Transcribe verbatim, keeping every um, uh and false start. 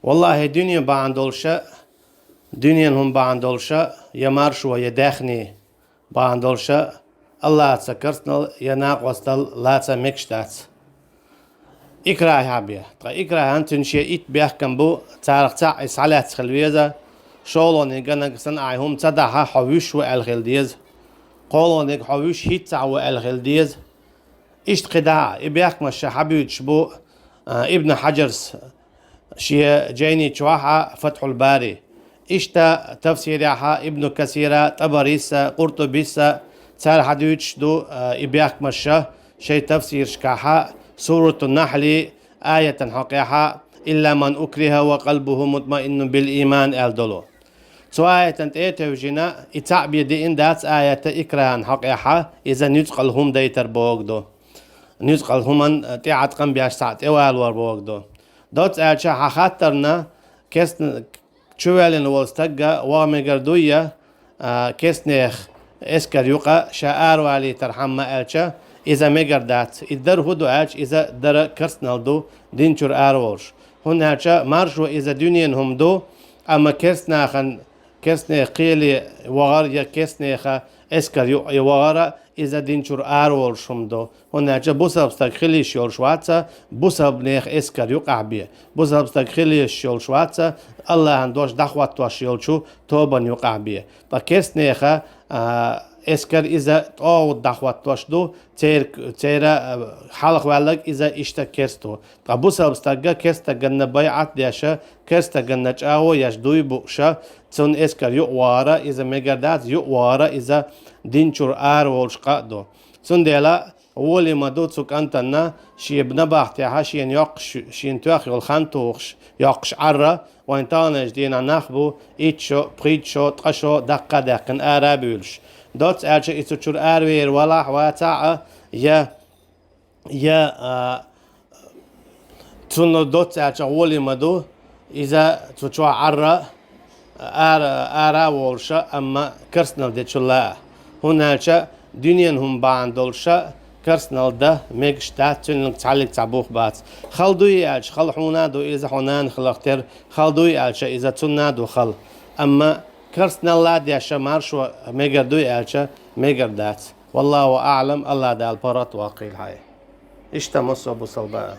Валлахьи, дуьне бахьана долуша, дуьненан хӀума бахьана долуша, я маршо, я даьхни бахьана долуша, Аллахьца керстанал я накъостал лаца мегаш дац. Икрахьа бен. Ткъа икрахьан цуьнан шен итт бехкам бу, царах цхьаъ и схьалаьцна хила веза, шолгӀаниг ганаг санна ахь хӀума ца дахьа, хьо вуьш ву аьлла хила деза. КхоалгӀаниг хьо вуьш хӀинццехь ву аьлла хила деза. Иштта кхидӀа а, и бехкамаш ша хьабуьйцуш бу, а, Ибн Хьаджарс шен жайни чохь а, Фатхьул Бари. Иштта тафсирехь а Ибн Касира, ТӀабарис а, Къуртубис а, цара хьадуьйцуш ду, а, и бехкамаш ша шайн тафсирашкахь а, Суратун Нахьли аятан хьокъехь а, «Илла ман укрихьа ва къалбуху мутмаиннун бил ийман», аьлла долу. Цу аятан тӀе а тевжина, и цхьаъ бен деана дац аята икрахьан хьокъехь а, иза нуьцкъала хӀума дайтар бохург ду. Нуьцкъала хӀуманна тӀеӀаткъам беш цхьаъ тӀевалор бохург ду. Доцца аьлча, хьан хаттарна, керстан чувоьллина волу стагга ваха мегар дуй я, а, керстанех эскар юкъа ша аравалийтархьама аьлча, иза мегар дац. И дара хӀун ду аьлча, иза дара керстанал ду, дин чуьра араволуш. ХӀунда аьлча маршо иза дуьненан хӀума ду, амма керстанахана, керстанех кхеле вахар я керстанеха эскар юкъа вахара, иза дин чуьра араволуш хӀума ду. ХӀунда аьлча бусалба стаг хила йиш йолуш вац бусалбанех эскар юкъахь бен. Бусалба стаг хила йиш йолуш вац Аллахьан дош дӀахӀоттош йолчу тобанна юкъахь бен. Ткъа керстанеха, а, эскар иза тӀагӀут дӀахӀоттош ду, цер-, церан, а, хьалхаваьлларг иза иштта керст ву. Ткъа бусалба стагга керстаганна байӀат а деш, керстаганна чӀагӀо еш дуй бууш, цунна эскар юкъа вахара, иза мегар дац, юкъа вахара, иза дин чуьра араволуш къа а ду. Цундела гӀоли ма ду цу кӀантана, шен набахтехь шена йоккхуш, шена тоьхна йолу хан тухуш, йоккхуш Ӏарра, вайн таханлерчу дийнахь нах бу итт шо, пхийтта шо, ткъа шо даккха а даьккхина ара а буьйлуш. Доцца аьлча, и цу чуьра аравер валахь а, вацахь а, я, я, а, цунна доцца аьлча гӀоли ма ду, иза цу чохь Ӏарра, ара, ара а волуша, амма керстанал дечул а. ХӀунда аьлча дуьненан хӀума бахьана долуша керстанал дан мегаш дац, цуьнан цхьаллиг цхьа бух бац. Хала дуй аьлча, хала хьуна а ду иза, хьо нана хиларх тера, хала дуй аьлча, иза цунна а ду хала. Амма керстанал а деш маршо мегар дуй аьлча, мегар дац. Валлаху аӀлам, Аллах Дала паргӀат ваккхийла хьайн. Иштта массо а бусалба.